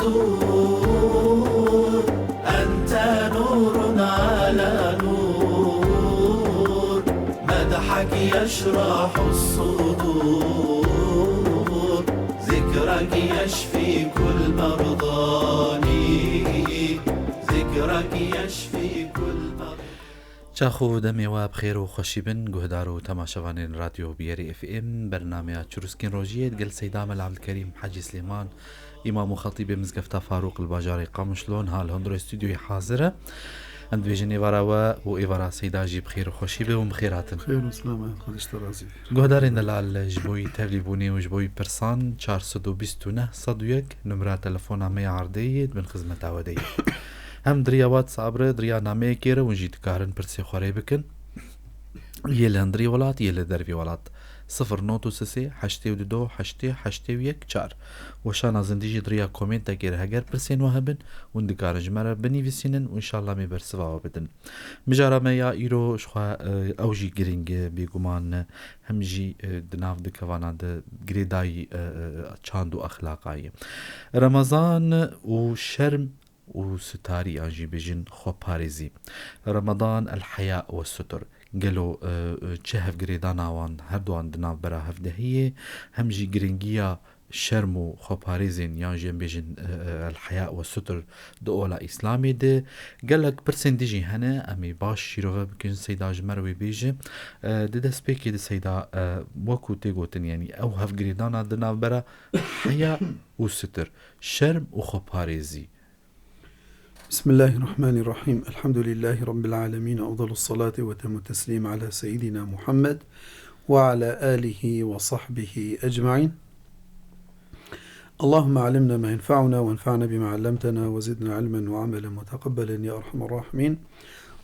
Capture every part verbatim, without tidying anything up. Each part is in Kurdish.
نور، أنت نور على نور، مدحك يشرح الصدور، ذكرك يشفي كل مرضاني، ذكرك يشفي كل مرضاني. Çax û demê we bi xêr û xweşî bin, guhdar û temaşevanên Radyo Biyerî F M, bernameya Çirûskên Rojiyê digel Seyda Mela Ebdulkerîm Hecî Silêman, Îmam û Xetîbê Mizgefta Farûq li bajarê Qamişlo niha li hundirê stûdyoyê hazir e. Em dibêjin êvara we û êvara Seyda jî bi xêr û xweşî be û bi xêr hatin. Xêr û silam e, Xwedê ji te razî be. Guhdarên delal, ji bo yî tevlîbûnê û ji bo yî pirsan, çar sed û bîst û neh sed û yek numra telefona me ya erdê ye, di bin xizmeta we de ye. Hem di riya WhatsApp re, di riya nameyekê re hûn jî dikarin pirsê xwe rê bikin. Yê li hundirî welat, yê li dervî welat. Sifir not û sisê, heştê û du do, heştê, heştê û yek, çar. Weşana zindî jî di riya komentekê re heger pirsên we hebin, hûn dikarin ji me re binivîsînin û înşallah me bersiva we bidin. Mijara me ya îro ji xwe, e, ew jî giring e, bêguman, e, hem jî, e, di nav di kevana de girêdayî, e, e, çand û exlaqa ye. Remezan û şerm û sitarî, yan jî bêjin xweparêzî. Remadan el heya we sutur. Gelo, e, e, çi hevgirêdana wan her duan di navbera hev de heye, hem jî giringiya şerm û xweparêzên, yan jî em bêjin, e, e, el heya we sutur di ola Îslamê de. Gelek pirsên din jî hene, em ê baş şîrove bikin, Seyda ji me re wê bêje. E, di destpêkê de Seyda, e, wekû tê gotin, yanî ew hevgirêdana di navbera heya û sitir, şerm û xweparêzî. بسم الله الرحمن الرحيم. الحمد لله رب العالمين. أفضل الصلاة وأتم التسليم على سيدنا محمد وعلى آله وصحبه أجمعين. اللهم علمنا ما ينفعنا وانفعنا بما علمتنا وزدنا علما وعملا متقبلا يا أرحم الراحمين.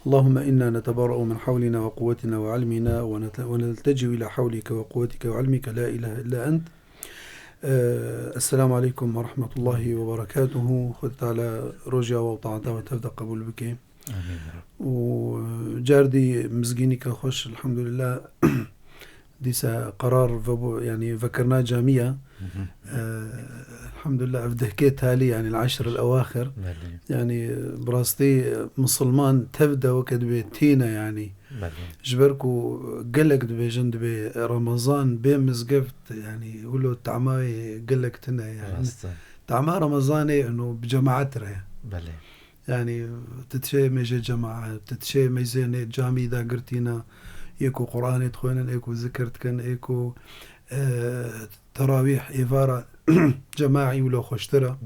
اللهم إنا نتبرأ من حولنا وقوتنا وعلمنا ونت-، ونلتجئ إلى حولك وقوتك وعلمك لا إله إلا أنت. Ee, Esselamu aleykum ve rahmetullahi ve berekatuhu. Xwedê Teala roja we û taeta we tev de qebûl bike. Amîn ya Rab. Û, e, cardî mizgînîka xweş, elhamdulillah, dîsa qerar vebû, yanî vekirina camî ya. Hı hı. Ee, elhamdulillah, ev dehkê talî, yanî el-eşr el-ewaxir. Belê. Yanî, bi rastî, e, misilman tev de weke dibê tîne, yanî. Belê. Ji ber ku gelek dibêjin, dibê Remezan bê mizgeft, yanî, wilo tamay gelek tune, yanî. Rast e. Tama Remezanê ino bi cemaet re ye. Belê. Yanî, tu diçê mêjê cemaet, tu diçê mêzênê camî dagirtîna, yê ku Qur'anê dixwênin, yê ku zikir dikin, yê ku, e, terawîh êvara cemaî wilo xweştir e. Belê.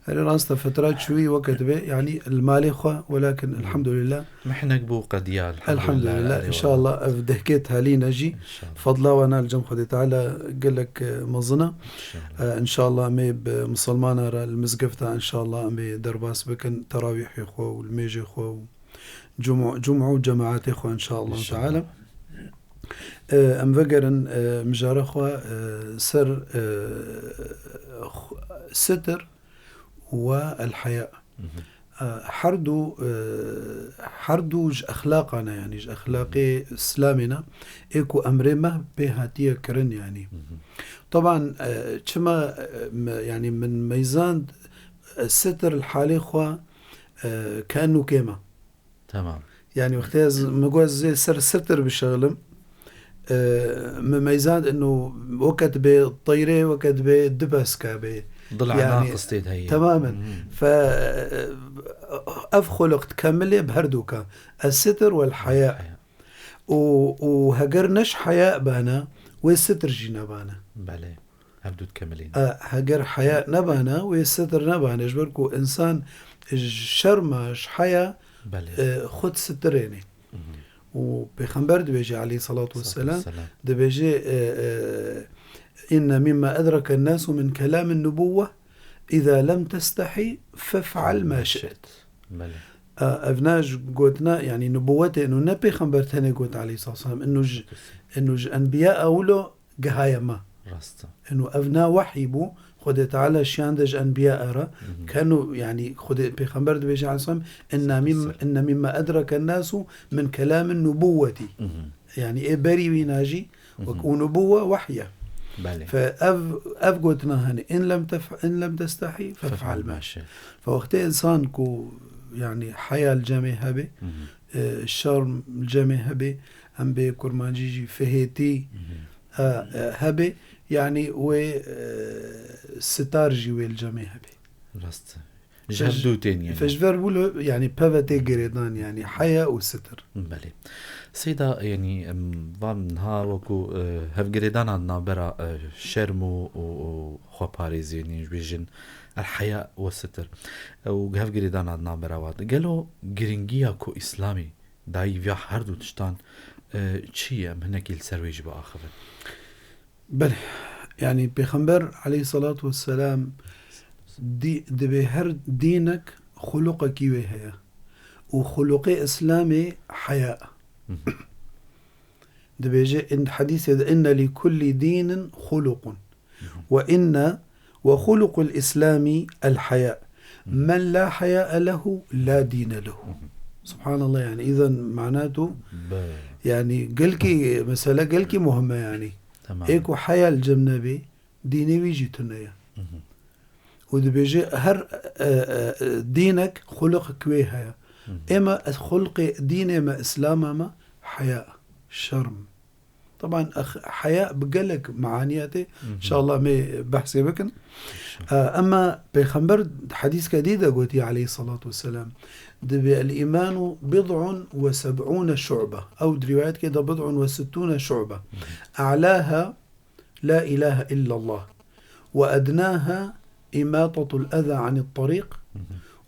Erê rast e, fetra çûyî weke dibê, yanî li malê xwe, welakin elhamdulillah. Mihnek bû qediya, elhamdulillah. Elhamdulillah, erê înşallah ev dehkê talîne jî. Înşallah. Fadla wana li cem Xwedê Teala gelek, e, mezin e. Înşallah. E, înşallah em ê bi misilmana re li mizgefta înşallah em ê derbas bikin terawîhê xwe û li mêjê xwe û cumû, cumû û cemaetê xwe înşallah Teala. Înşallah. E, em vegerin, e, mijara xwe, e, ser, e, xw-, sitir û el heya. Hı hı. E, her du, e, her du ji exlaqan e, yanî ji exlaqê Îslamê ne, ê ku emrê me pê hatiye kirin, yanî. Hı hı. Teban, e, çima, e, me, yanî min meyzand, e, sitir li halê xwe, e, ke enû kêm e. Tamam. Yanî wextê ez, min got ez ê ser sitir bişexilim, e, min meyzand ino weke dibê teyrê, weke dibê du beska bê. Dila naqis tê de heye. Temamen. Hmm. Fe, e, ev xuluq dikemilê bi her duka. Ez sitir wel heya. Heya. Û, û heger neş heya bana, wê sitir jî nebana. Belê. Hevdû dikemilînin. E, heger heya nebana, wê sitir nebane, ji ber ku însan ji şerma, ji heya, Belê. e, xwe disitirêne. Mhm. Û Pêxember dibêje, aleyhissalatu vesselam, Vesselam. dibêje, e, e, "Inne mimma edrake nasu min kelamin nubuwwe, iza lem testehi fef'al ma şi't." Belê. E, ev na ji gotina, yanî nubuwetê, ino ne Pêxember tenê got, aleyhissalatu vesselam, ino ji, ino ji enbiya ewilo gihaye me. Rast e. Ino ev na wehyî bû, Xwedê Teala şiyande ji enbiya re, Mhm. keno, yanî Xwedê Pêxember dibêje, aleyhisselam, "Inna mim-, Selam. inne mimma edrake nasu min kelamin nubuwweti." Mhm. Yanî ê berî wîna jî, Mhm. wek û nubuwwe wehy e. Belê. Fe ev, ev gotina hene, "In lem tef-, in lem testehî fef'al ma şi't." Fe wextê insan ku, yani, heya li cemê hebe, e, şerm li cemê hebe, em bê kurmancî jî fihêtî, e, e, hebe, yani, wê, e, sitar jî wê li cemê hebe. Rast e. Ji hev du tên, yani. Fe ji ber wilo, yani, peve tê girêdan, yani, heya û sitir. Belê. Seyda, yani, em, van niha wekû, e, hevgirêdana di navbera, e, şerm û, û, û xweparêziyê, yani, ji bêjin el heya we sitir. E, û hevgirêdana di navbera wan. Gelo giringiya ku Îslamê dayî viya her du tiştan, e, çi ye? Em hinekî li ser wê jî biaxivin. Belê, yani Pêxember aleyhissalatu vesselam dî-, dibê her dînek xuluqekî wê heye. Û xuluqê Îslamê heya. Dibêje in hadîsê de, "Inne li kulli dînin xuluqun. Ve inne ve xuluqul Îslami el heya. Men la heya lehu la dîne lehu." Subhanallah, yani, îzen manatu, yani, gelkî, mesele gelkî muhim e, yani. Tamam. Ê ku heya li cem nebê, dînê wî jî tune ye. Û dibêje her, e, e, e, dînek xulqek wê heye. Ême ez xulqê dînê me, Îslama me, heya, şerm. Taban, ex-, heya bi gelek meaniya tê. İnşallah me behsê bikin. E, emma Pêxember hedîske dî de gotiye aleyhissalatu vesselam, dibê el-îmanu bid'un ve seb'ûne şu'be. Ew di rîwayetke de bid'un ve sittûne şu'be. A'lâha la ilahe illallah. Ve ednâha imâtetul ezâ anit tarîq.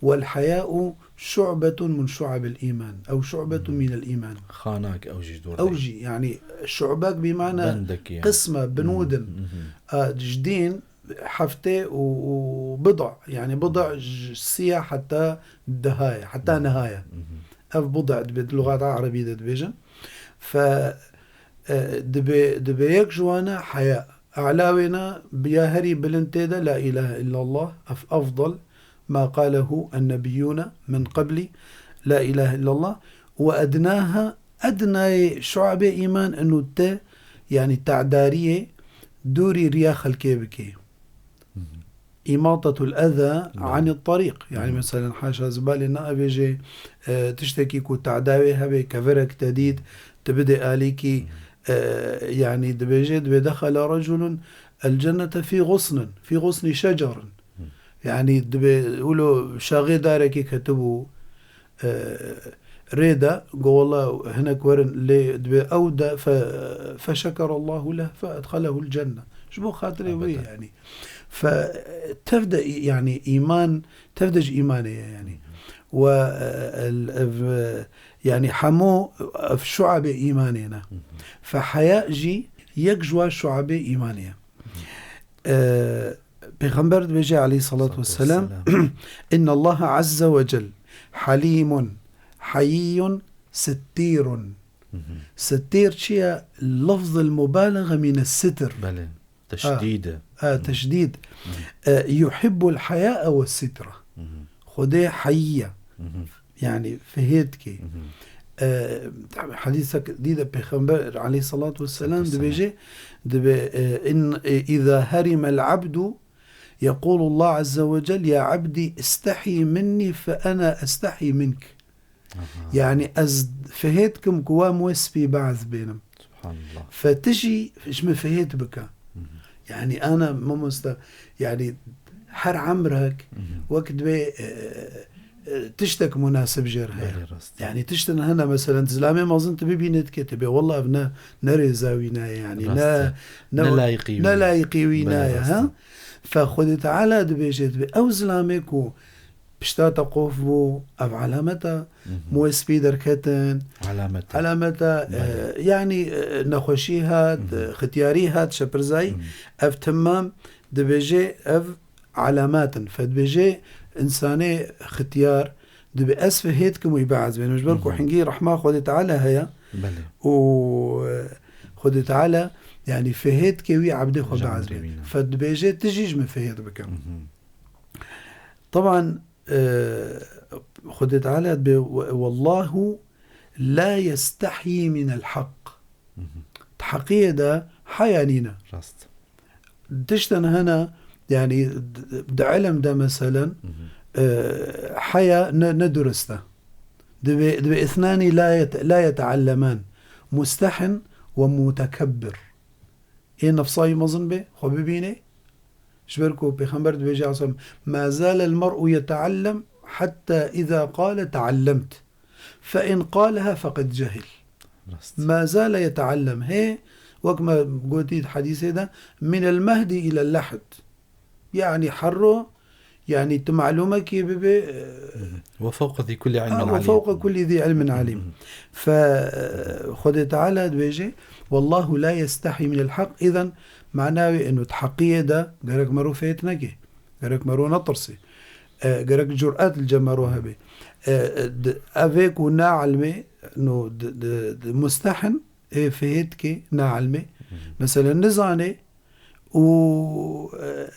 Vel heyâ'u şu'betun min şu'abil îman. Ew şu'betun minel îman. Xanak ew jî dor. Ew jî, yani, şu'bek bi mana qisme, binûdin. A, ji dîn heftê û, û bid'a, yani bid'a ji siya heta deha ye, heta neha ye. Ev bid'a dibê di lugata erebî de dibêjin. Fe, e, dibê, dibê yek ji wan e heya. A'la wêna bi ya herî bilind tê de la ilahe illallah, ev efdal ma qalehu ennebiyyûne min qeblî, la ilahe illallah, ve ednâha, ednayê şu'abê îman inu te, yani te'dariyê dûrî riya xelkê bikê. Îmatetul eza anit tarîq. Yani, meselen, haşa zibalê neavêjê, e, tiştekî ku te'da wê hebe, kevirek te dît, tu bidê alîkî, e, yani, dibêje, dibê dexele reculun el cennete fî xusnin, fî xusni şecerin. Yani, dibê wilo şaxê darekî ketibû, e, rê de, go, "Wela hinek werin lê dibê ew de fe, feşekerallahu leh fe edxelehul cenne." Ji bo xatirê wê, yani. Fe, tev de, yani, îman, tev de ji îmanê ye, yani. Ve, e, el, ev, e, yani, hemû ev şuabê îmanê ne. Fe heya jî yek ji wan şuabê îmanê ye. E, Pêxember dibêje aleyhissalatu vesselam, "Innallaha azze ve cel halimun, hayyun, sittîrun." Sittîr çi ye? Lafzul mubalağa mine sitir. Belê. Teşdîd e. Ha, teşdîd. E, yuhibbul haya'a ve sitra. Xwedê heyî ye. Yani fihêt dike. E, hedîsek dî de Pêxember aleyhissalatu vesselam dibêje, dibe, e, in, e, "Îza herimel abdu, yequlullah azze ve cel, ya abdî istehî minni fe ena estehî mink." Yani ez fihêt dikim ku wa min wê spî be'z bênim. Subhanallah. Fe tu jî ji min fihêt bike. Yani ana mamoste, yani her emrek wek dibê, e, e, tiştek munasib jê re heye. Belê, rast. Yani tiştin hene, meselen, zilamê mezin tu bibînê dikê, tu bê, "Wallah, ev ne, ne rêza wî naye, yani ne, ne, ne layiqî wî naye." Belê, rast. Ha? Fe Xwedê Teala dibêje, dibê, ew zilamê ku pişta te qof bû, ev alameta, mûyê spî derketin, alameta, e, yani, e, nexweşî hat, e, xityarî hat, şepirzayî, ev temam dibêje, ev alamat in. Fe dibêje, insanê xityar, dibê ez fihêt kim wî be'z bênim. Ji ber ku hingî rehma Xwedê Teala heye. Belê. Û, e, Xwedê Teala, yani, fihêt ke wî ebdê xwe be'z bêne. Fe dibêje, tu jî ji min fihêt bikin. Taban, e, Xwedê Teala dibê, "Wallahu la yestehî minel haq." Di heqiyê de haya nîne. Rast. Tiştin hene, yani, di, di ilim de meselen, e, heya ne, ne durist e. Divê, divê ithnani la yet-, la yetealleman. Mustehin ve mutekebbir. Ê nefsayî mezin be, xwe bibîne. Ji ber ku Pêxember dibêje, aleyhisselam, "Ma zalel mer'u yeteallem hatta iza qale teallemt. Fe in qaleha feqed cehil." Rast. Ma zale yeteallem. Hê, wek me gotî di hedîsê de, "Minel mehdi ilel lahd." Yani herro, yani tu malûmekî bibe, e, Ve fewqe zî kulli ilmin ha, ve alîm. Fewqe kulli zî ilmin alîm. Fe, e, Xwedê Teala dibêje, "Wallahu la yestahî minel haq." Îzen mana wê eno di heqiyê de gerek mero fêt neke. Gerek mero netirsê. E, gerek curet li cem mero hebe. E, e, di, evê ku nailmê, no, di, di, di mustehin, ê fihêt ke nailmê. Mesela nizane û, e,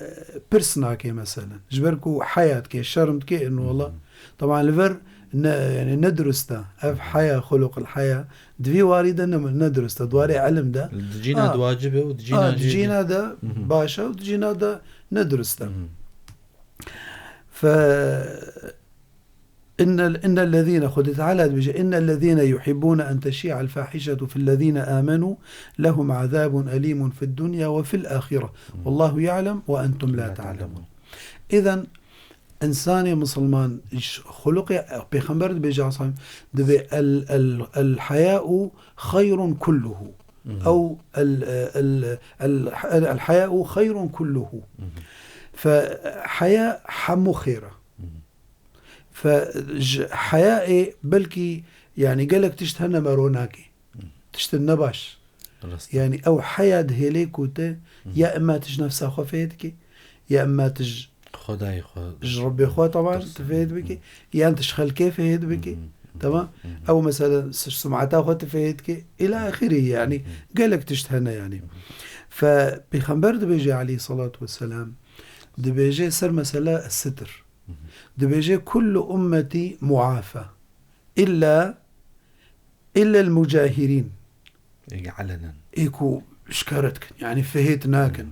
pirs nake mesela. Ji ber ku heya dike, şerm dike, eno wala. Taban li vir ne, yani ne durist e. Ev heya, xuluq el heya. Di vî warî de ne, ne durist e. Di warê ilim de. Di cîna Ha. de wacib e û di cîna Ha, di cî- cîna de Mhm. baş e û di cîna de ne durist e. Mhm. Fe innel, innellezîne, Xwedê Teala dibêje, "Innellezîne yuhibbûne en teşî'el fahişetu fillezîne âmenû lehum azâbun elîmun fid dunya ve fil ahire. Wallahu ya'lem ve entum la La ta'lemûn." ta'lemûn. Îzen, însanê misilman, ji xuluqê Pêxember dibêje, aslan, dibê el, el, el haya'u xeyrun kulluhu. Mhm. Ew el, el, el, el, el haya'u xeyrun kulluhu. Mhm. Fe heya hemû xêr e. Mhm. Fe ji heyayê belkî, yani, gelek tişt hene mero nake. Mhm. Tiştin ne baş. Rast. Yani, ew heya dihêlê ku te Mhm. ya emma tu ji nefsa xwe fêh dike, ya emma tu ji Xwedayê xwe. ji Rebbê xwe, taban, Rast. tu fêh dibike, Mhm. yan tu ji xelkê fêh dibike. Mhm. Tamam? Mhm. Ew mesela s-, sumeta xwe tu fêh dike. Ila ahirî, yani, Mhm. gelek tişt hene, yani. Mhm. Fe Pêxember dibêje, aleyhissalatu vesselam, dibêje ser mesela sitir. Mhm. Dibêje, "Kullu ummeti muafa. Illa, illa el mucahirîn." Ê alenen. Ê ku şikare dikin, yani fihêt nakin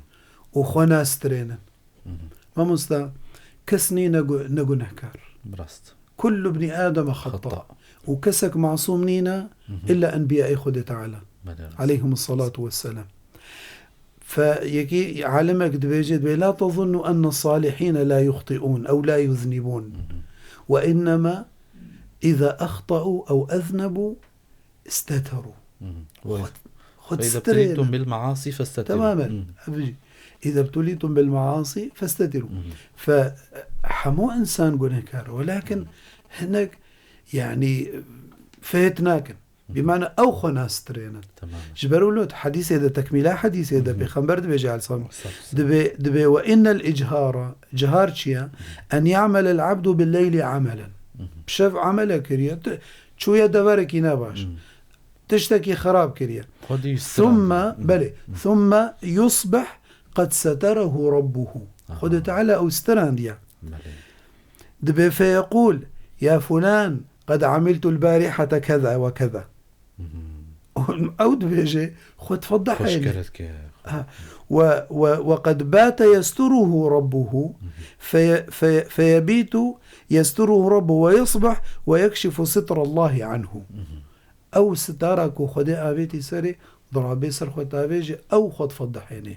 û xwe nastirênin. Mhm. Mamosta, kes nîne gu-, ne gunehkar. Rast. Kullu bnî Adem xeta. Xeta. Û kesek masûm nîne, Mhm. illa enbiyayê Xwedê Teala. Belê, rast. Aleyhimus salatu vesselam. Fe yekî alimek dibêje, dibê, "La tezunnu enne salihîne la yuxti'ûn ew la yuznibûn. Mhm. Ve innema iza exta'u ew eznebû isteteru." Mhm. Xwe, xwe Fe iza distirin. btulîtum bil measî festeteru. Temamen. Mhm. Ev jî. "Iza btulîtum bil measî festeteru." Mhm. Fe hemû insan gunehkar, welakin hinek, yani, fêt nakin. Bimane ew xwe nastirênin. Tamam. Ji ber wilo di hedîsê de, tekmîla hedîsê de, Mhm. Pêxember dibêje, aleyhisselam, Estağfurullah. dibê, dibê, "Ve innel ichara", cihar çi ye? Mhm. "En ya'mel el abdu bil leyli amelen." Mhm. Bi şev amele kiriye, tu-, çûye deverekî nebaş. Mhm. Tiştekî xirab kiriye. Xwedî Thumme, istirand. Mhm. belê, Mhm. thumme yusbih qed seterehu rabbuhu. Aha. Xwedê Teala ew stirandiye. Belê. Dibê feyeqûl, "Ya fulan, qed amiltul barihete keza ve keza." Mhm. Ew dibêje, xwe difedihêne. Xweşkere dike. Ha, "Ve, ve, ve qed bate yesturuhu rabbuhu, Mhm. feye-, feye-, feyebîtu yesturuhu rabbuhu ve yusbih ve yekşifu sitrallahi anhu." Mhm. Ew sitara ku Xwedê avêtî serê, dirabê ser xwe tavêje, ew xwe difedihêne.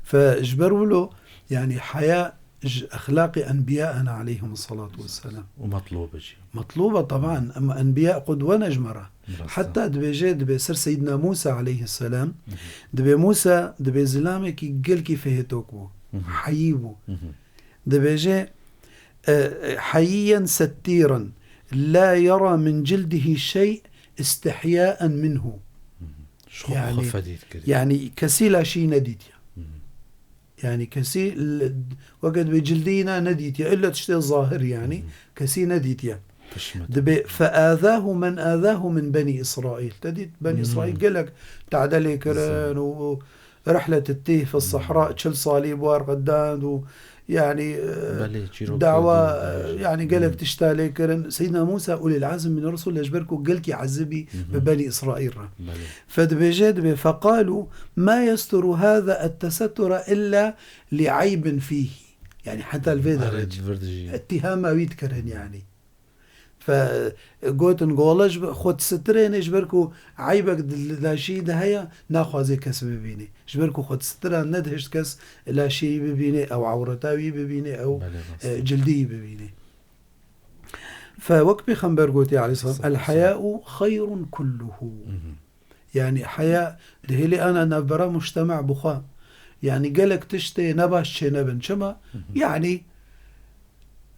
Fe ji ber wilo, yani, heya ji exlaqê enbiya hene aleyhimus salatu vesselam. Û metlûb e jî. Metlûb e, teban, em enbiya qudwe ne ji me re. Rast e. Heta dibêje, dibê ser Seyyidina Musa aleyhisselam, Mhm. dibê Musa, dibê zilamekî gelkî fihêtok bû. Mhm. Heyî bû. Mhm. Dibêje, e, e, "Heyîyen settîren, la yera min cildihi şey istihyaen minhu." Mhm. Ji xwe Yani, xwe fedî dikirî. yani kesî laşî nedîtiye. Mhm. Yani kesî l-, weke dibê cildî ne nedîtiye. Illa tiştê zahir yani. Mhm. Kesî nedîtiye. Pişmet. Dibê, "Fe azahu men azahu min benî Îsraîl." Te dît, benî Hmm. Îsraîl gelek tade lê kirin Zin. û, û rihlet tîh fi Hmm. sehra, çil salî bi wer qedan û Yani, e, Belê, çîrok dawa, dîn, e, belê. Yani gelek tişta lê kirin. Seyyidina Musa ulil azm min rusul, ji ber ku gelkî ezibî bi Benî Îsraîl re. Belê. Fe dibêje, dibê, "Feqalu ma yesturu hâza ettesettura illa li eybin fîhî." Yani heta li vê Are, derece. Vir dijî. Îttihama wî dikirin yani. Fe gotin, "Gola ji xwe disitirêne, ji ber ku eybek di laşî de heye, naxwaze kes bibîne. Ji ber ku xwe disitira, nedihişt kes laşî bibîne, ew ewreta wî bibîne, ew, Belê, rast. e, cildî bibîne." Fe wek Pêxember gotiye aleyhisselam, "El haya'u xeyrun kulluhu." Mhm. Yani heya dihêlê ana navbera mujtema bixwe. Yani gelek tiştê nebaş çênebin. Çima? Mhm. Yani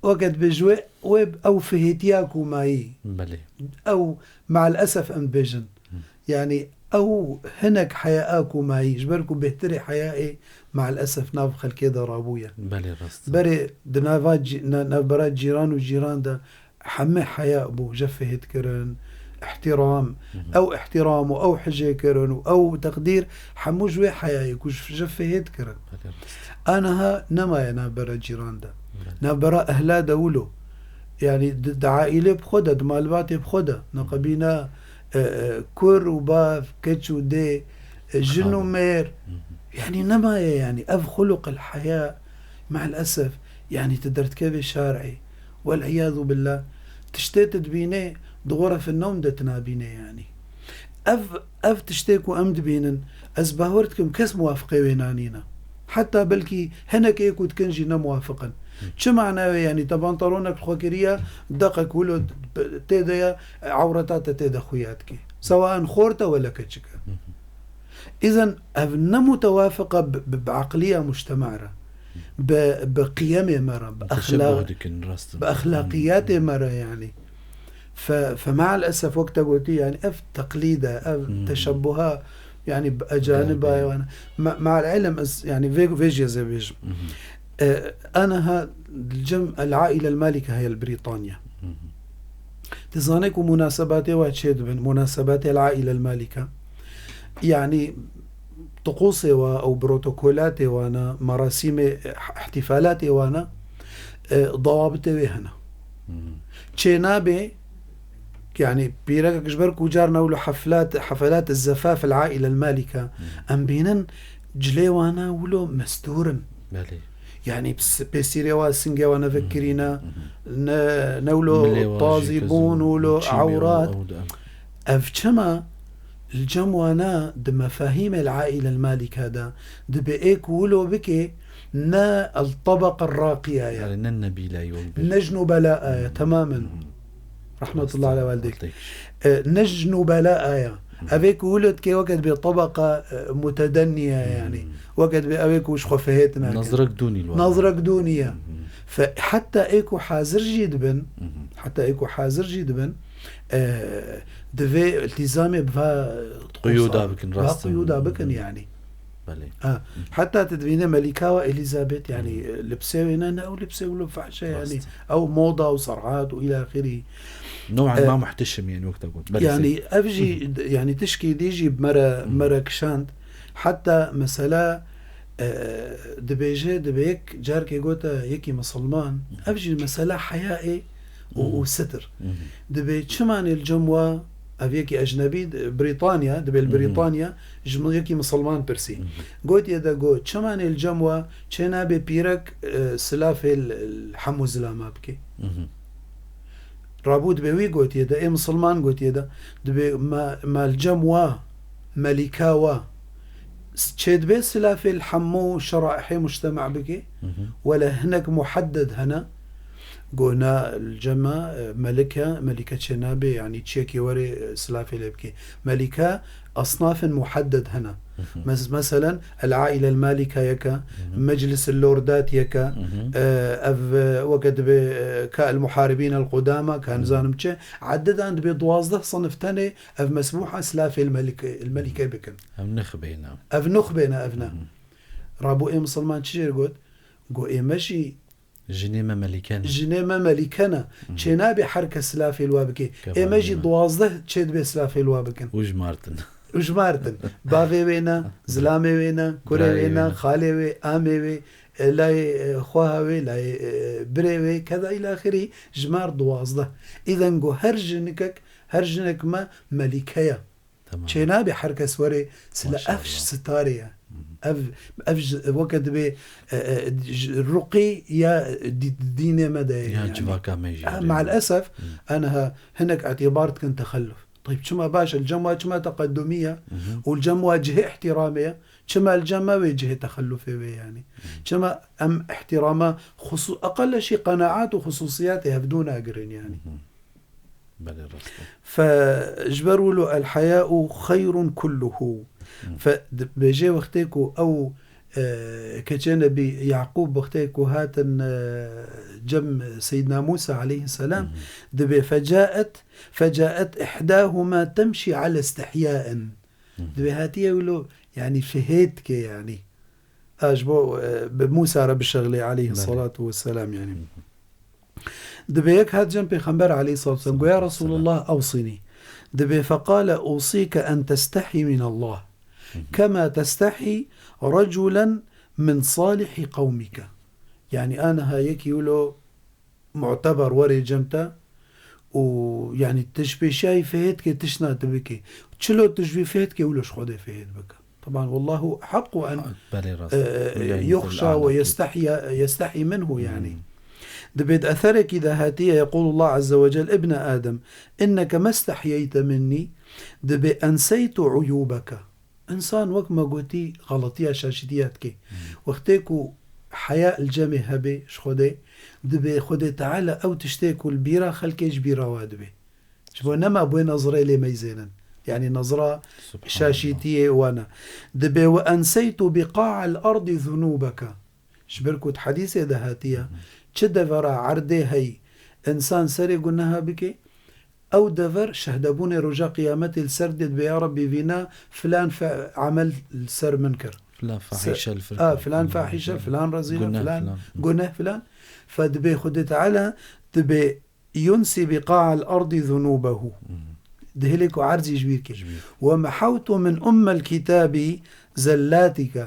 weke dibêj wê, wê ew fihêtiya ku mayî. Belê. Ew, me'el esef em dibêjin. Hı. Yani ew hinek heya ku mayî, ji ber ku bêhtirê heyayê me'el esef nav xelkê de rabûye. Belê, rast. Berê di nava cî-, na-, navbera cîran û cîran de hemî heya bû, jefê hêt kirin, ihtiram, Mhm. ew ihtiram û ew hicê kirin û ew teqdîr, hemû ji wê heyayê ku ji, jefê hêt kirin. Belê, rast. Aniha nemaye navbera cîran de. Belê. Navbera ehla de wilo. Yani di, di aîlê bi xwe de, di malbatê bi xwe de, neqebîna, e, e, kur û bav, keç û dê, e, jin û Xalim. mêr. Mhm. Yani nemaye yani. Ev xuluq el heya, me'el esef, yani tu derdikevê şarê. Wel iyadu billah, tiştê tu dibînê, di xurafe newm de tu nabînê yani. Ev, ev tiştê ku em dibînin, ez bawer dikim kes muwafiqê wê nanîne. Heta belkî hinek ê ku dikin jî ne muwafiq in. Hı. Çi mana wê yani, te pantaronek li xwe kiriye, deqek wilo tê de ye, ewreta te tê de xuya dike. Sewa in xort e wele keçik e. Hı hı. Îzen ev ne mutewafiq e bi, bi, bi eqliya mujtema re. Bi, bi qiyemê me re, bi Teşebbüh exla-, dikin, rast in. bi exlaqiyatê me re yani. Fe, fe me'el esef wek te gotî, yani ev teqlîd e, ev Hmm. teşebbuha, yani bi ecanib Garibê. Wan. Me-, me'el ilm ez, yani vê, vê jî ez ê bêjim. Mhm. E, aniha cem el aîle el malike heye li Brîtanya. Mhm. Dizane ku munasebatê wa çê dibin, munasebatê el aîle el malike. Yani tiqûsê wa ew protokolatê wana, merasîmê, ihtifalatê wana, e, dawabitê wê hene. Mhm. Çê nabe, yani pîrekek ji ber ku carna wilo heflat, hefelat zefaf el aîle el malike, Mhm. em bînin cilê wana wilo mestûr in. Belê. Yani pêsîrê wa, singê wa ne vekirîne, Mhm. ne, ne wilo Milê wa jî tazî kes bûn, wilo çîmê wa ewrat. Ew de. Ev çima li cem wana di mefahîmê el aîle el malike de dibe ê ku wilo bike ne el tabaq el raqiya ye. Yani ne nebîla yol bir. Ne ji nubela ye, temamen. Hmm. Rahmetullah ala walideyk. Walideyk. E, ne ji nubela ye. Hmm. Ev ê ku wilo dike weke dibe tabaqa, e, mutedenniye Hmm. yani. Weke dibe ew ê ku ji xwe fihêt nakin. Nazrek dûnî li wana. Nazrek dûnî ye. Hmm. Fe heta ê ku hazir jî dibin, Hmm. heta ê ku hazir jî dibin, e, divê iltîzamê bi va Qiyûda bikin, va rast in. Qiyûda bikin yani. Belê. Ha, heta tu dibîne Melîka wa Elîzabet, yani, Hı. e, libsê wê ne, ne ew libsê wilo fahşe, yani, Rast. ew moda û serhat û îlâ axirî. New'an E, ma muhtişim, yani, wek te got. Belê, Yani, sê- ev jî, yani, tişkî dî jî mere, Hı. mere kişand. Heta mesela, e, dibêje, dibe yek carkê gote yekî misilman, Hı. ev jî mesela heyayê û, Hı. û sitir. Hı hı. Dibê çimanê li cem wa, ev yekî ecnebî, di-, Brîtanya, dibê li Hı hı. Brîtanya, ji min yekî misilman pirsî. Hı hı. Gotiye de got, çimanê li cem wa çê nabe pîrek, e, silafê li, li hemû zilama bike. Hı hı. Rabû dibê wî gotiye de, ê misilman gotiye de, dibê ma, ma li cem wa, melîka wa, s-, çê dibe silafê li hemû şeraihê mujtema bike, Hı hı. wele hinek muhedded hene, Go na li cema, e, melike, melike çê nabe, yani çiyekê were, e, silafê lê bike. Melike asnafên muhedded hene. Hı hı. Mes-, meselen, el aîle el malike yeke, Hı hı. meclis el lordat yeke, Hı hı. e, ev, e, weke dibe, e, ka el muharibîn el qudama, ka Hı hı. nizanim çi, eddedan dibe duwazdeh sinif tenê ev mesbuha silafê el melike, el melike bikin. Ev nixbê ne. Ev nixbê ne, ev ne. Hı hı. Rabû ê misilman çi jê got? Go ê me jî Jinê me melîke ne. Jinê me melîke ne. Hı hı. Çênabê her kes silafê li wa bike. Ê me jî duwazdeh çê dibe silafê li wa bikin. Û jimartin. Û jimartin. Bavê wê ne, zilamê wê ne, kurê wê ne, xalê wê, amê wê. e, layê, e, xweha wê, layê, e, birê wê, keda îlâxirî, ji me re duwazdeh. Îden got her jinikek, her jinek me melîke ye. Tamam. Çênabe her kes were sila. Maşallah. Ev ji sitarê ye. Hı hı. Ev, ev ji, weke dibê, e, e, ji ruqî ya dî-, dînê me de ye. Ya yani. Civaka me jî. Ha, maalesef, hı, aniha hinek îtibar dikin texelluf. Teyb, çima baş e, li cem wa çima teqedumî ye, hı hı, û li cem wa cihê îhtîramê ye, çima li cem me wê cihê texellufê wê yani. Hı. Çima em îhtîrama xusu-, eqelle şî qenaat û xususiyatê hevdû nagirin yani. Hı hı. Belê, rast e. Fe ji ber wilo, "El-haya'u xeyrun kulluhu." Hı. Fe dibêje wextê ku ew, e, keçê Nebî Yaqûb wextê ku hatin, e, cem Seyyidina Musa aleyhisselam, hı hı, dibê, "Fecaet, fecaet ihdahuma temşi ala istihya'in." Hı hı. Dibê hatiye wilo, yani fihêt ke yani. A, ji bo, e, bi Musa re bişexilê aleyhi, belê, salatu vesselam yani. Hı hı. Dibê yek hat cem Pêxember aleyhissalatu vesselam, got, "Ya Resulullah, ewsînî." Dibê, "Feqale usîke en testehî min Allah, hı hı, kema testehî reculen min salihî qewmike." Yani aniha yekî wilo muteber were cem te û yani tu ji pêşiyayî fihêt ke tiştna tu bikê. Çilo tu ji wî fihêt ke wilo ji Xwedê fihêt bike. Taban, wallahu haqqu en, belê, rast, e, e, yuhşa ve yestahya, yestahyi minhu yani. Hmm. Dibê di eserekî de hatiye, yequlullah azze ve cel, "İbne Adem, inneke mestehyeyte minni." Dibê, "Enseytu uyubeke." Însan wek me gotî xeletiya, şaşîtiya dike. Hmm. Wextê ku heya li cemê hebe ji Xwedê, dibê Xwedê Teala ew tiştê ku li bîra xelkê ji bîra we dibe. Ji bo nema bê nezrê lê meyzênin. Yani nezra, subhanallah, şaşîtiyê wan e. Dibê, "Ve enseytu biqa'el ardi zunubeke." Ji ber ku di hedîsê de hatiye, hı hı, çi devera erdê heyî, însan serê guneha bike, ew dever şehdebûnê roja qiyametê li ser dê dibê, "Ya Rebbî, vîna filan fe-, emel li ser min kir." Filan fahîşe li, se-, fir a, kir. Filan fahîşe, filan rezîle, guneh, filan, filan, guneh, filan. Fe dibê Xwedê Teala dibê, "Yunsi biqa'al ardi zunubehu." Hmm. Dihilê ku erzî ji bîr kir. Ji bîr. "Ve mehawtu min ummel kitabi zellatike.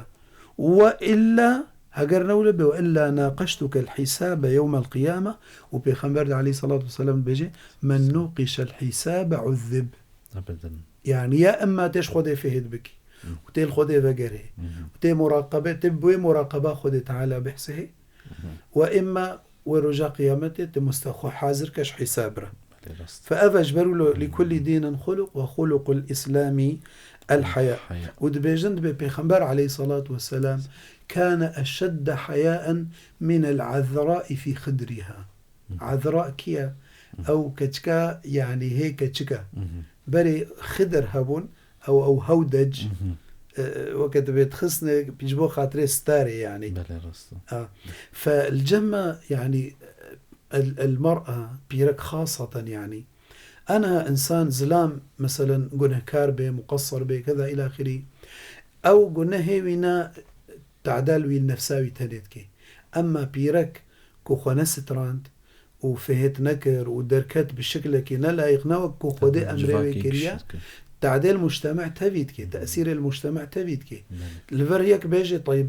Ve illa, heger ne wile be, ve illa naqeştukel hisabe yewmel qiyame." Û Pêxember de aleyhissalatu vesselam dibêje, "Men nûqişel hisabe uzzib." Ebeden. Yani ya emma tê ji Xwedê fihêt bikî. Hı. Û tê li Xwedê vegerê. Hı hı. Û tê muraqebe, tê bi wê muraqeba Xwedê Teala bihsihê. Hı hı. Ve emma wê roja qiyametê tê muste-, xwe hazir ke ji hîsab re. Belê, rast. Fe ev e ji ber wilo, "Li kulli dînin xuluq ve xuluqul îslami el haya." El haya. Û dibêjin, dibê Pêxember aleyhissalatu vesselam, "Kâne eşedde hayaen minel azra'i fî xidriha." Hı hı. Azra kî ye? Hı hı. Ew keçika, yani hê keçik e. Hı hı. Berê Xidir hebûn, ew, ew hewdec, hı hı, e, weke dibê dixistine ji bo xatirê starê yani. Belê, rast e. Ha. Fe li cem me yani el, el mer'a, pîrek xaseten yani. Aniha însan zilam, meselen, gunehkar bê, muqessir bê, keda îlâxirî. Ew gunehê wî ne tadel wî nefsa wî tenê dike. Emma pîrek ku xwe nesitrand û fihêt nekir û derket bi şiklekî ne layiq, ne wek ku Xwedê emrê wê kiriye, tadel mujtema tevî dike, tesîrê li mujtema tevî dike. Belê. Li vir yek bêje, "Teyb,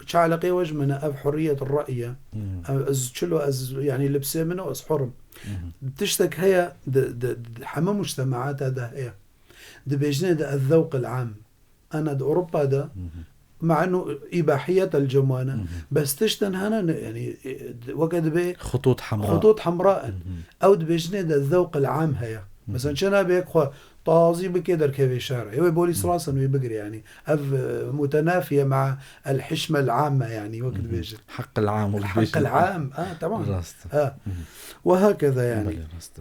çi eleqê we ji min e, ev hurriyet ra'y e. Hmm. Ev, ez çilo, ez, yani, libsê min e, ez hur im." Hmm. Tiştek heye, di, di, di heme mujtemaata de heye. Dibêjinê de ez zewq el am. Ana di Ewropa de, hı hı, me'nu îbahiyet el cem wan e, hı hı, bes tiştin hene ne, yani, e, weke dibê xutût hemra. Xutût hemra in. Hı hı. Ew dibêjinê de zewq el am heye. Hı hı. Mesela çi nabe yek xwe tazî bike derkevê şer. Ew ê polîs, hı, rasin wê bigire yani. Ev, e, mutenafiye ma el hişme el amme yani, wek, hı hı, dibêjin. Heq el am, el heq el am. Ha, tamam. Rast. Ha. Hı hı. Ve hakeza yani. Belê, rast.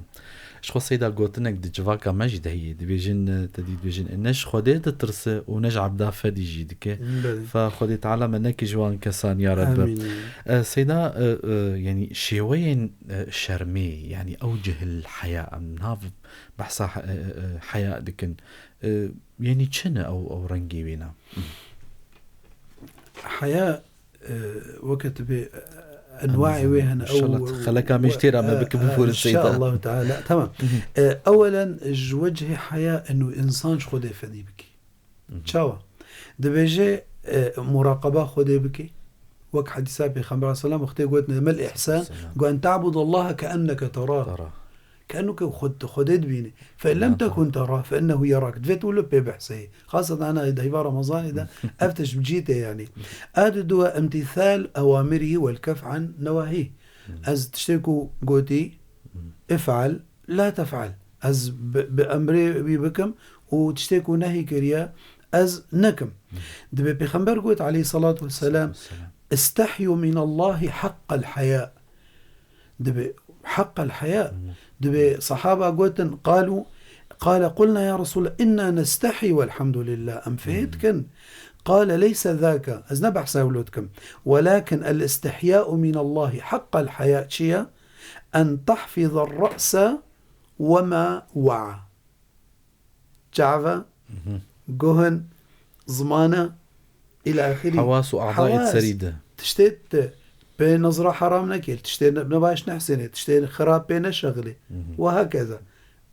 Ji xwe Seyda gotinek di civaka me jî de heye. Dibêjin, e, te dî dibêjin, e, ne ji Xwedê ditirse û ne ji ebda fedî jî dike. Belê. Fa Xwedê Teala me neke ji wan kesan, ya Rebbi. Amîn. E, Seyda, e, e, yani şêweyên, e, şermê, yani ew cihil heya, em nav behsa he-, e, e, e, heya dikin. E, yani çi ne ew, ew rengê wê ne? Heya, e, weke tu bê, e, enwaê wê hene, inşallah ew, xeleka me ji têra me, e, bike, e, biborin Seyda. İnşallah Teala. Tamam. Hı hı. E, ewelen ji wecihê heya eno însan ji Xwedê fedî bike. Hı hı. Çawa? Dibêje, e, muraqeba Xwedê bike. Wek hedîsa Pêxember sallallahu aleyhi ve sellem wextê gotin, "Mel ihsan", Selam. Got, "En ta'budallaha keenneke terah." Terah. Keenneke xwe, Xwedê dibînî. "Fe in lem La tekun terah, fe innehu yerak." Divê tu li pê behseyî. Xaseten ana di heyva Remezanê de ev tişt bi cî tê yanî. A di dua imtîsal ewamirî wel kef an newahî. Ez tiştê ku gotî, if'al, la tef'al. Ez bi, bi emrê wî bikim û tiştê ku nehî kiriye, ez nekim. Divê Pêxember got aleyhissalatu vesselam, "İstehyu minallahi haqqal haya." Divê haqqal haya. Divê sahaba gotin, qalu, qale, qulna ya Resulallah, inna nestehyi velhamdülillah. Em fêh dikin. Qale, leyse zaka. Ez ne behsa wilo dikim. Welakin el istihya'u minallahi haqqal haya. Çi ye? En tahfizar ra'sa ve ma wa'a. Çava, guhin, zimana, ila ahirî. Hewas û a'dayê Hewas. Serî de. Tiştê te pê nizra heram nekê, tiştê ne, ne baş nehsênê, tiştê xirab pê neşexilê. Ve hakeza.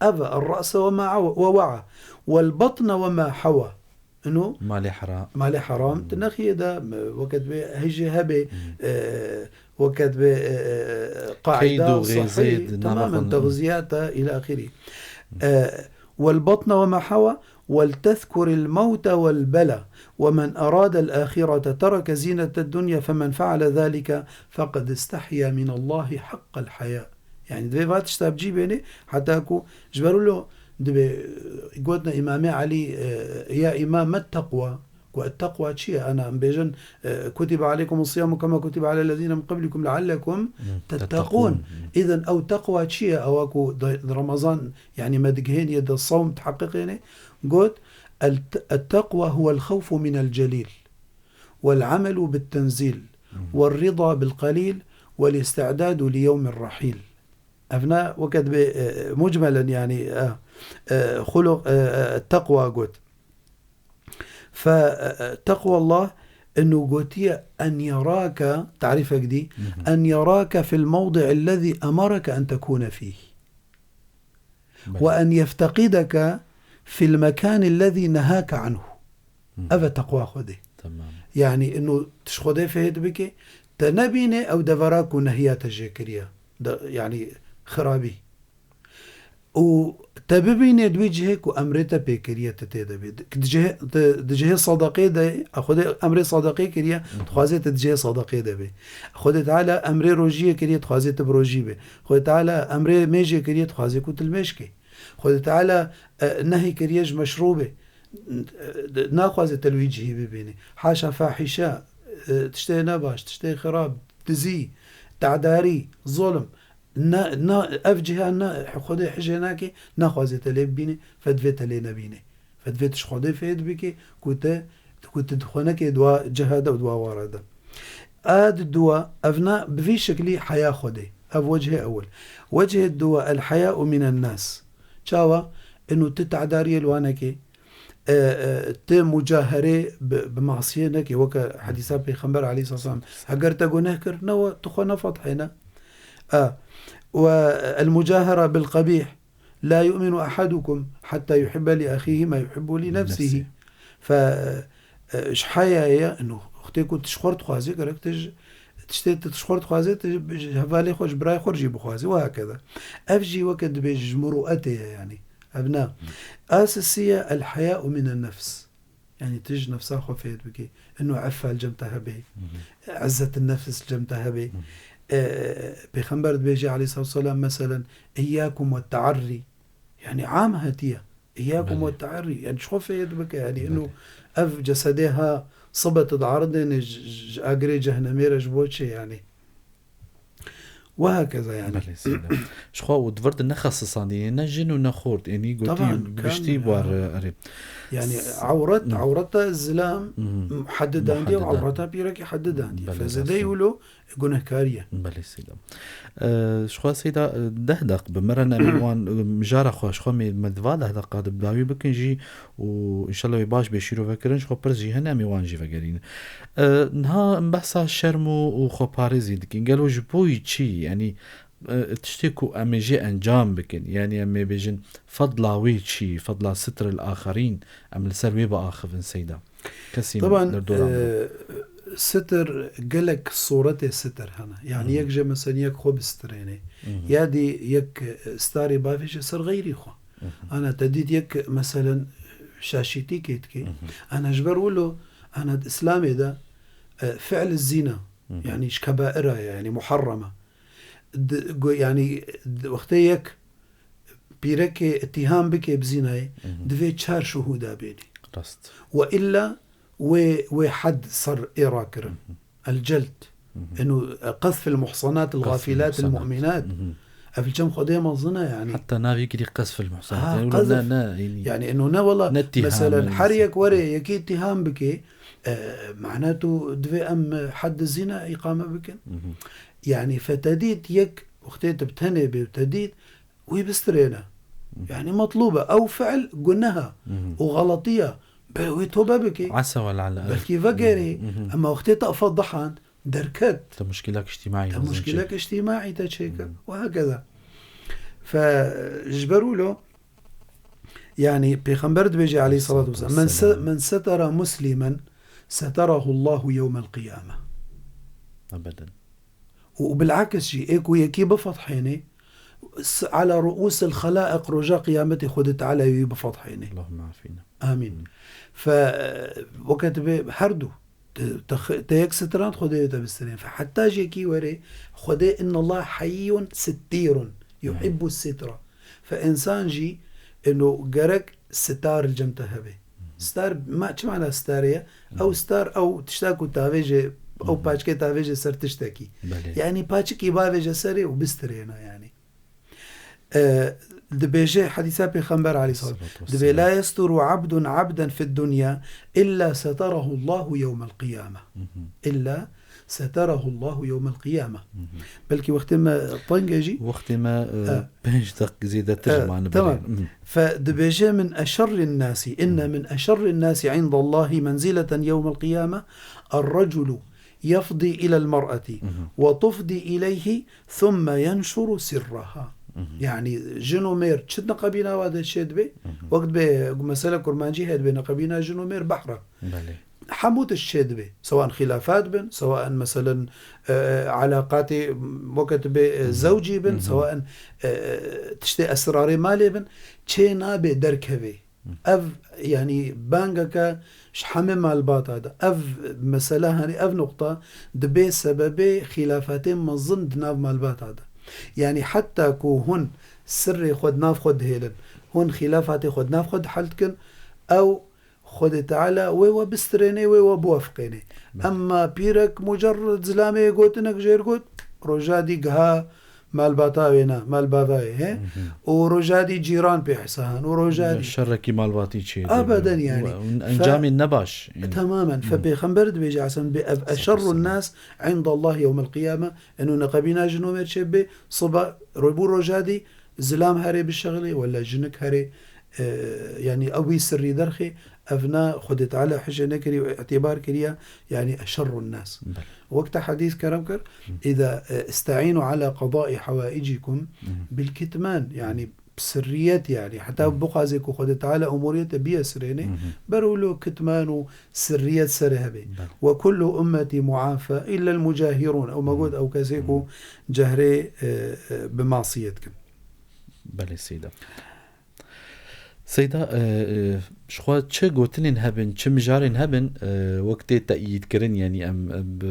Ev e, el-ra'se ve ma awa-, ve wa'a. Vel batne ve ma hawa. Ino Malê heram. Malê heram, tu nexiyê de, me, weket bê hijê hebê, e, weket bê, e, e, e, Qeyd qaida, û xêzê sahî, di tamamen nava xwe. Texziyata ila ahirî. E, vel batne ve ma hawa, vel tezkuril mewte vel bela, ve men aradel ahirete tereke zineted dunya, femen feale zalike, fekad istehya minallahi haqqal haya. Yani divê va tişta bi cî bênê, heta ku ji ber wilo divê, e, gotine Îmamê Elî, e, ya Îmam, met teqwa, ku et teqwa çi ye? Ana em bêjin, e, kutibe aleykumus siyamu kema kutibe alellezîne min qablikum leallekum tetteqûn. Îden ew teqwa çi ye? Ewa ku di, di Remezan, yani me digihênî ye, di sawm teheqqiqênê, got, "El-, et-teqwa huwel xewfu minel celîl, wel amelu bit tenzîl, wel rida bil qelîl, wel îsti'dadu li yewmir rahîl." Evna weke dibê, e, mucmelen, yani, e, e, xuluq, e, e, teqwa got. Fe, e, e, teqwallah, inu gotiye en yerake, tarîfek dî, en yerake fil mewdi'illezî emereke en tekûne fîh. Belê. Ve en yefteqideke fil mekânillezî nehâke anhu. Hı. Ev e teqwa Xwedê. Tamam. Yani, inu tu ji Xwedê fêh dibike, te nebîne ew devera ku nehiya te jê kiriye. De, yani, xirabî. Û te bibîne di wî cihê ku emrê te pê kiriye, tu tê de bî. Di cihê, di, di cihê sadaqê de, Xwedê emrê sadaqê kiriye, Hı hı. dixwazê tu di cihê sadaqê de bî. Xwedê Teala emrê rojiyê kiriye, dixwazê tu bi rojî bî. Xwedê Teala emrê mêjê kiriye, dixwazê ku tu li mêj kê. Xwedê Teala, e, nehî kiriye ji meşrûbê. E, naxwaze te li wî cihî bibînî. Haşa fahîşe, e, tiştê nebaş, tiştê xirab, dizî, tedarî, zulm. Na, na, ev ciha na, Xwedê hijê nake, naxwaze te lê bibînî, fe divê te lê nebînê. Fe divê tu ji Xwedê fêh dibikê, ku te, ku tu xwe nekê di wa ciha de û di wa wara de. A di dua, evna bi vî şeklî heya Xwedê. Ev wecihê ewil. Wecihê dua, el heya'u minen nas. Çawa? Inu tu tedariyê li wan nekê, e, e, tu mucaherê bi, bi masiyê nekê. Weke hedîsa Pêxember aleyhisselam sallam. Heger te guneh kir, ne we, tu xwe nefetihêne. A, ve el mucahera bil qebîh. La yu'minu ahadukum hatta yuhibbe li ahihi ma yuhibbu li nefsihi. Nefsihi. Fe, e, ji heyayê, ino, wextê ku tu ji xwe dixwazî, gerek tu ji, tiştê tu ji xwe dixwazî, tu ji hevalê xwe, ji birayê xwe jî bixwazî, ve hakeza. Ev jî weke dibêje ji muruetê ye, yani. Ev na. A sisiye, el heya'u minen nefs. Yani tu ji nefsa xwe fêr bikî. Ino effa li cem te hebe. Hı hı. İzzetin nefs li cem te hebe. Hı hı. E, Pêxember dibêje aleyhissalatu vesselam, meselen, "İyyakum ve tearri." Yani am hetiye. "İyyakum Belê. ve tearri." Yani ji xwe fêr bike. Yani ino Belê. ev cesedê ha sibet diaridêne ji, ji agirê cehnemê re ji bo çi yani? Ve hakeza yani. Belê, seyda. Ji xwe û di vir de ne xesisandî, ne jin û ne xort, ênî gotî Taban, giştî kamil, war, ha. e, erê. Yani S-, ewret, Hı. ewreta zilam Hı. muheddidandiye û Muheddidan. ewreta pîrekî heddidandiye. Belê, Fezidey belê. wilo gunehkariye. Belê, seyda. E, ji xwe seyda, e, deh deq bi me re ne, em ê wan, e, mijara xwe, ji xwe mê, me di va deh deqa de bi dawî bikin jî û înşallah wê baş bê şîrove kirin, ji xwe pirs jî hene, em ê wan jî vegerînin. E, niha em behsa şerm û, û xweparêzî dikin. Gelo ji bo yî çi? Yanî, e, tiştê ku em ê jê encam bikin. Yanî em ê bêjin fedla wê çi? Fedla sitril axerîn. Em li ser wê biaxivin seyda. Kesî Taban, derdora me. e, Sitir, gelek sûretê sitir hene. Yani yek jê mesela yek xwe bistirênê. Ya dî yek, e, starê bavêje ser xeyrî xwe. Ana te dît yek meselen şaşîtîkê dike. Ana ji ber wilo, ana di Îslamê de, e, fi'l zîna. Yani ji kebaira ye, yani muharrama. Di, go-, yani di, wextê yek pîrekê îttiham bike bi zînayê, divê çar şuhûda bênî. Rast. Ve illa wê, wê hed ser ê rakirin. El celd. Eno, e, qezf el muhsanat el Qezf el ghafilat el muhsanat. Mu'minat. Ev li cem Xwedê mezin e yani. Heta navê kirî qezf el muhsanat. Ha, Yani, qezf. ne, ne, yani. Yani eno ne wala, Ne îttiham, mesela yani. her yek were yekî îttiham bike, e, mana tu divê em, e, hed zîna îqame bikin. Yani fetedît yek wextê tu bi tenê bê û te dît, wî bistirêne. Yani metlûb e. Ew fi'l guneh e û xeletiye. Be wî tobe bike. Asa ve la'le. Belkî vegerê. Ema wextê te fedihand, derket. Te muşkilek îctîmaî Te mezin muşkilek çêkir. îctîmaî te çêkir. Ve hakeza. Fe, ji ber wilo, yani Pêxember dibêje aleyhissalatu vesselam, "Men se-, Vesselam. men setera muslimen, seterahu Allahu yewmel qiyame." Ebeden. Û, û bil'aks jî, ê ku yekî bifedhênê, s-, ala ru'ûsil xelaiq roja qiyametê Xwedê Teala wî bifedhênê. Allahümme afina. Amîn. Fe, weke dibê her du, te, te xi-, te yek sitirand Xwedê te bistirên. Fe heta jî yekî were, Xwedê, "Innallaha hayyun sittîrun, yuhibbu sitra." Fe însan jî, ino gerek sitar li cem te hebe. Star, ma, çi mana starê ye? Ew star, ew tişta ku tavêje, ew paçkê tavêje ser tiştekî. Belê. Yani paçikî bavêje serê û bistirêne yani. E, dibêje hedîsa Pêxember aleyhisselam. Salatu Dibê, vesselam. "La yesturu abdun abden fid dunya illa seterahu Allahu yewmel qiyame." Hı hı. "Illa seterahu Allahu yewmel qiyame." Hı hı. Belkî wextê me teng e jî. Wextê me, e, E. pênc deq zêdetir E, ji mane tamam. belê. Hı. Fe dibêje, "Min eşerrin nasi, inne Hı. min eşerrin nasi indallahi menzileten yewmel qiyame, er-reculu yefdi ilel mar'ati Hı hı. ve tufdi ileyhi thumme yenşuru sirraha." Hı hı. Yani jin û mêr çi neqebîna wa de çê dibe? Hı hı. Wek dibe, mesela kurmancî heye dibe, neqebîna jin û mêr behra. Belê. Hemû tişt çê dibe. Sewan xilafat bin, sewan meselen, e, e, alaqatê weke dibe, e, Hı hı. zewcî bin, Hı hı. sewan, e, e, tiştê esrarê malê bin, çê nabe derkeve. Ev, yani, bangeke ji hemê malbata de. Ev mesele, hani ev nuqta dibê sebebê xîlafatê mezin di nav malbata de. Yani, heta ku hûn sirrê xwe di nav xwe dihêlin, hûn xîlafatê xwe di nav xwe dihel dikin, ew Xwedê Teala wê we bistirênê, wê we biwefiqênê. Belê. Emma pîrek mucerrid zilamê gotinek jêr got, roja dî giha malbata wê ne, malbavayê, he? Hı hı. Û roja dî cîran pê hisa han, û roja dî. Şerrekî malbatî çê dibe. Ebeden yani. Û encamên Fe-, nebaş, yani. Temamen. Fe Hı. Pêxember dibêje, Hasan, bi ev Sallallahu eşerrun aleyhi ve sellem. nas indallah yewmel qiyame, eno neqebîna jin û mêr çê bê, siba, ro-, bû roja dî, zilam herê bişexilê, wela jinik herê, e, yani ew wî sirrî derxê, Ev na Xwedê Teala hişê nekirî û îtîbar kiriye, yanî eşerrun nas. Belê. Wek te hedîs kerem kir, Hı. "Îza, e, isteînu ala qedai hewaicikum Hı. bil kitman", yanî bi sirriyet, yanî heta Hı. bixwazê ku Xwedê Teala umuriyete biyesirêne, Hı hı. ber wilo kitman û sirriyet serê hebe. Belê. "Ve kullu ummeti muafa illa al mucahirun." Ew me Hı. got, ew kesê ku Hı. cehrê, e, e, bi masiyet kin. Belê Seyda. Seyda, e, e, ji xwe çi gotinên hebin, çi mijarên hebin, e, wek tê teyîdkirin, yanî em, em bi,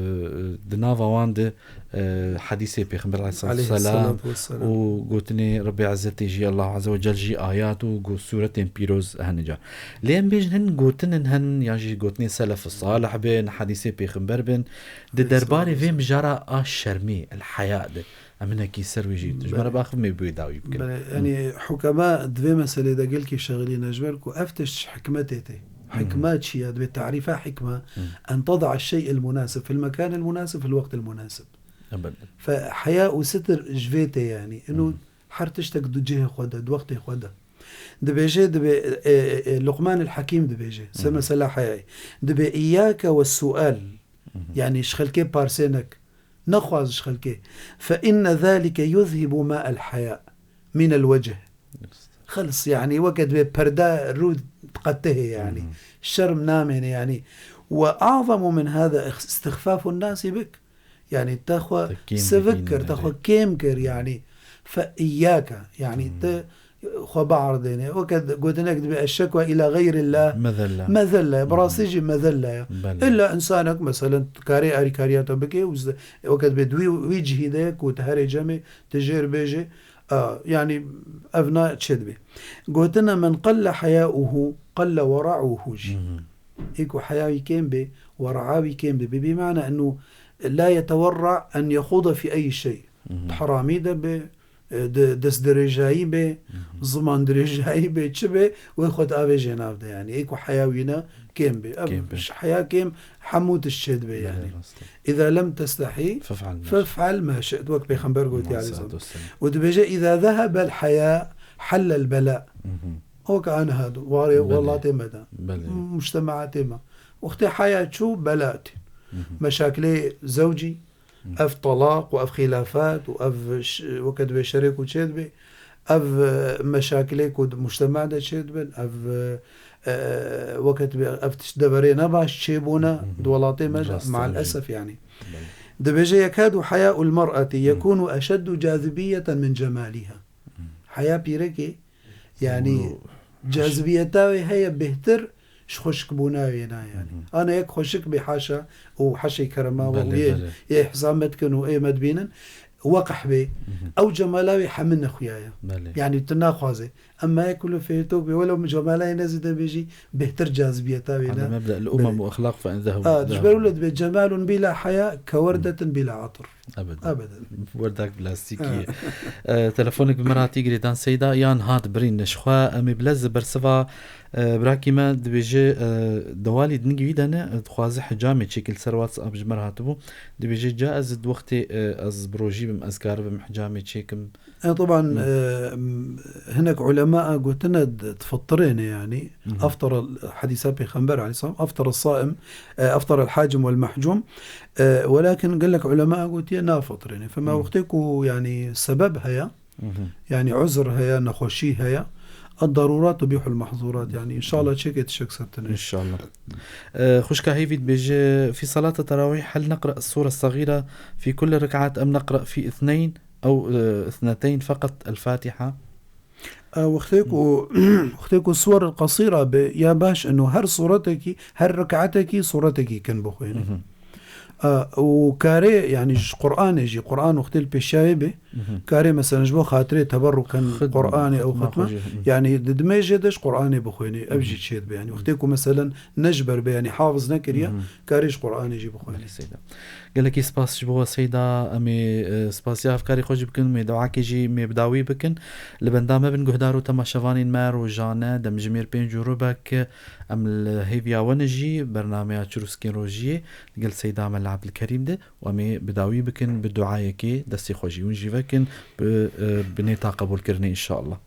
di nava wan de, e, hedîsê Pêxember aleyhissalatu vesselam Aleyhissalatu vesselam. û gotinê Rebê Ezzetê jî, Allahu Azze ve Cel jî ayat û go-, sûretên pîroz hene ca. Lê em bêjin hin gotinên hen, yan jî gotinên Selef Salih bin, hedîsê Pêxember bin, di derbarê vê Aleyhissalatu mijara a şermî, el heya de. Em hinekî ser wê jî. Ji me re Belê. baxif me bi wê dawî bikin. Belê, Hı. yanî hukema di vê meselê de gelkî şexilîne ji ber ku ev tişt ji hikmetê tê. Hı hı. Hikma çi ye? Divê tarîfa hikma, Hı. en teda'a şey'el munasib fil mekanil munasib fil wektil munasib. Ebeden. Fe heya û sitir ji vê tê yanî. Ino Hı hı. her tiştek di cihê xwe de, di wextê xwe de. Dibêje, dibê, e, e, e, Luqman el Hakîm dibêje. Se Hı hı. mesela heyayê. Dibê, "İyyâke ve sual." Hı hı. Yanî ji xelkê parsê nek. Nexwaz ji xelkê. "Fe inne zalike yuzhibu ma el haya min el wecih." Xelis, yanî weke divê perda rû diqetihê, yanî. Hı hı. Şerm namêne, yanî. وأعظم من هذا استخفاف الناس بك. Yani te xwe Te kêm sivik dikî kir, te nehê. xwe kêm kir, yani. فإياك, yani Hmm. te xwe biardêne. Weke gotinek dibe, "الشكوى إلى غير الله مذلة. مذلة." Bi Hmm. rastî jî mezelle ya. Belê. Îlla insanek, meselen, karê alîkariya te bike û ze-, weke dibe di wî, wî cihî de ku te herê cemê, te jêr bêje, a, yani evna çê dibe. Gotine, "من قل حياؤه قل ورعه" jî. Hmm. Ê ku heya wî kêm be, wera wî kêm dibe. Bi mana enû la yetewerra en yexûde fî ey şey. Mhm. Di heramî de be, e, di destdirêjayî be, Mhm. ziman dirêjayî be, çi be, wê xwe di avê jê nav de yani. Ê ku heya wî ne kêm be. Ev Kêm be. ş-, heya kêm hemû tişt çê dibe Belê, yani. rast e. Îza lem testehî Fef'al ma fef'al ma şi't. Wek Pêxember gotiye, Aleyhisselam. Aleyhissalatu vesselam. Û dibêje, "Îza zehebel heya hellel bela." Mhm. Weke aniha di warê Belê. welatê me de, Belê. mujtemaatê me. Wextê heya çû, bela tê. Mhm. Meşakilê zewcî, Mhm. ev talaq û ev xîlafat û ev ş-, weke dibê şerê ku çê dibe, ev, e, meşakilê ku di mujtema de çê dibin, ev, e, e, weke dibê ev tişt deverê ne baş çêbûne Mhm. di welatê me de, Rast e, mael jî. esef yani. Belê. Dibêje, "Yekadu haya'ul mar'ati Mhm. yekunu eşeddu cazibiyeten min cemaliha." Mhm. Heya pîrekê Yani, Û cazibiyeta wê heye bêhtir ji xweşikbûna wê na yani. Mhm. Ana yek xweşik bê haşa û haşê kerema we Belê, û yê, belê. yê hesab me dikin û ê me dibînin, weqih bê. Mhm. Ew cemala wê hemî nexuya ye. Belê. Yani, tu naxwaze. Emma yek ku li fêtok bê, welew min cemala yê nezîde bê jî, bêhtir cazibiyeta wê Ala ne. mebda el umem Belê. û exlaq fe in zehu. Ha, ji ber wilo dibê cemalun bila haya, kewerdetin bila atir. Ebeden. Ebeden. Werdak plastîkî. Ha. E, telefonek bi me re hatî girêdan Seyda, yan hat birîn ji xwe. Em ê bilez bersiva, e, birakî me dibêje, e, dewalî di ningî wî de ne, dixwaze hicamê çêkil ser WhatsApp ji me re hatibû. Dibêje, ca ez di wextê, e, ez bi rojî bim, ez karibim hicamê çêkim? E, teban, Hı. e, m-, hinek ulema gotine d-, difetirêne yani. Hı hı. Aftara, hedîsa Pêxember aleyhisselam, aftara saim, e, aftara el-hacim vel-mahcum. E, welakin gelek ulema gotiye nafitirêne. Fema Hı. wextê ku yani sebeb heye, Hı hı. yani uzr heye, nexweşî heye, الضرورات تبيح المحظورات. Yani inşallah çêkê tişek ser tine. İnşallah. E, xwişka hêvî dibêje, في صلاة التراويح هل نقرأ السورة الصغيرة في كل ركعة أم نقرأ في اثنين؟ Ew, e, اثنتين فقط الفاتحة. E, wextê ku, wextê ku suwer qasîra be, ya baş eno her suretekî, her rekaetekî suretekî kin bixwîne. Mhm. E, û karê, yani ji Qur'anê jî, Qur'an wextê li pêşiyayê be, Mhm. karê mesela ji bo xatirê teberruken Xidm, Qur'anê ew xidma xidma, xwe jî, mhm. yani di dimêjê de ji Qur'anê bixwîne, ev jî Mhm. çêdibe. Yani wextê ku meselen ne ji ber be, yani hafiz nekiriye, Mhm. karê ji Qur'anê jî bixwîne. Belê Seyda. Gelekî spas ji bo we Seyda. Em ê, e, spasiya hevkarê xwe jî bikin, em ê dewakê jî em ê bi dawî bikin. Li benda me bin guhdar û temaşevanên me rojane demjimêr pênc û rubek em li hêviya we ne jî bernameya Çirûskên Rojiyê digel Seyda Mela Ebdilkerîm de û em ê bi dawî bikin bi duayekê destê xwe jî hûn jî vekin bi, e, bi nêta qebûlkirinê inşallah.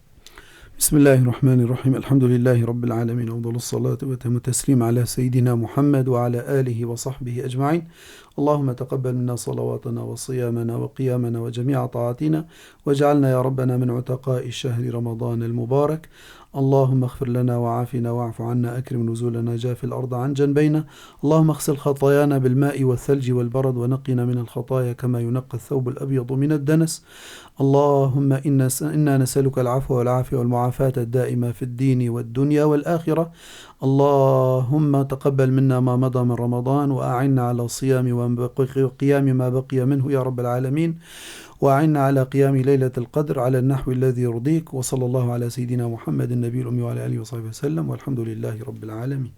بسم الله الرحمن الرحيم. الحمد لله رب العالمين. أفضل الصلاة وأتم التسليم على سيدنا محمد وعلى آله وصحبه أجمعين. اللهم تقبل منا صلواتنا وصيامنا وقيامنا وجميع طاعاتنا، واجعلنا يا ربنا من عتقاء شهر رمضان المبارك. اللهم اغفر لنا وعافنا واعف عنا، أكرم نزولنا، جاف الأرض عن جنبينا. اللهم اغسل خطايانا بالماء والثلج والبرد، ونقنا من الخطايا كما ينقى الثوب الأبيض من الدنس. اللهم إنا س-، إنا نسألك العفو والعافية والمعافاة الدائمة في الدين والدنيا والآخرة. اللهم تقبل منا ما مضى من رمضان، وأعنا على صيام وقيام ما بقي منه يا رب العالمين، وأعنا على قيام ليلة القدر على النحو الذي يرضيك. وصلى الله على سيدنا محمد النبي الأمي وعلى آله وصحبه وسلم، والحمد لله رب العالمين.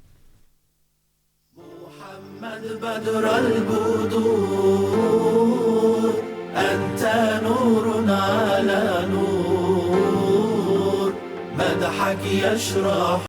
محمد بدر البدور، أنت نور على نور، مدحك يشرح